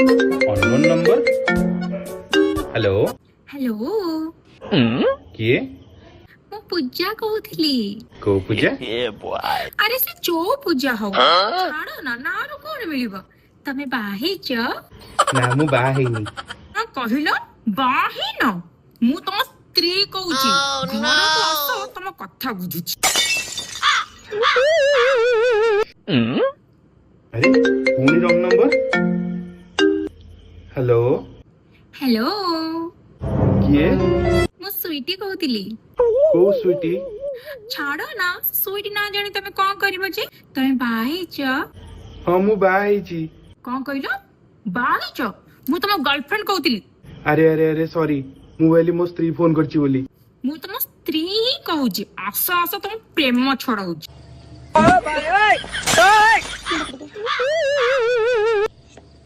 Unknown number. Hello. Hello. କିଏ? ମୁଁ ପୂଜା କହୁଥିଲି। କୋଉ ପୂଜା? ଆରେ, ସେ ଯୋଉ ପୂଜା ହଉ, ଛାଡ ନା, ନାଁରୁ କଣ ମିଳିବ? ତମେ ବାହା ହେଇଛ? ନା, ମୁଁ ବାହା ହେଇନି। କଣ କହିଲ, ବାହା ହେଇନ? ମୁଁ ତମ ସ୍ତ୍ରୀ କହୁଛି। ଘରକୁ ଆସ, ତମ କଥା ବୁଝୁଛି। ଆରେ, ପୁଣି ରଙ୍ଗ ନମ୍ବର। ହ୍ୟାଲୋ। ହ୍ୟାଲୋ। କିଏ? ମୁଁ ସୁଇଟି କହୁଥିଲି। କୋଉ ସୁଇଟି? ଛାଡ ନା, ସୁଇଟି ନା ଜାଣି ତମେ କଣ କରିବ ଯେ? ତମେ ବାହା ହେଇଛ? ହଁ, ମୁଁ ବାହା ହେଇଛି। କଣ କହିଲ, ବାହା ହେଇଛ? ମୁଁ ତମ ଗର୍ଲଫ୍ରେଣ୍ଡ କହୁଥିଲି। ଆରେ ଆରେ ଆରେ, ସରି, ମୁଁ ଭାବିଲି ମୋ ସ୍ତ୍ରୀ ଫୋନ କରିଛି ବୋଲି। ମୁଁ ତମ ସ୍ତ୍ରୀ ହିଁ କହୁଛି। ଆସ ଆସ, ତମ ପ୍ରେମ ଛଡଉଛି।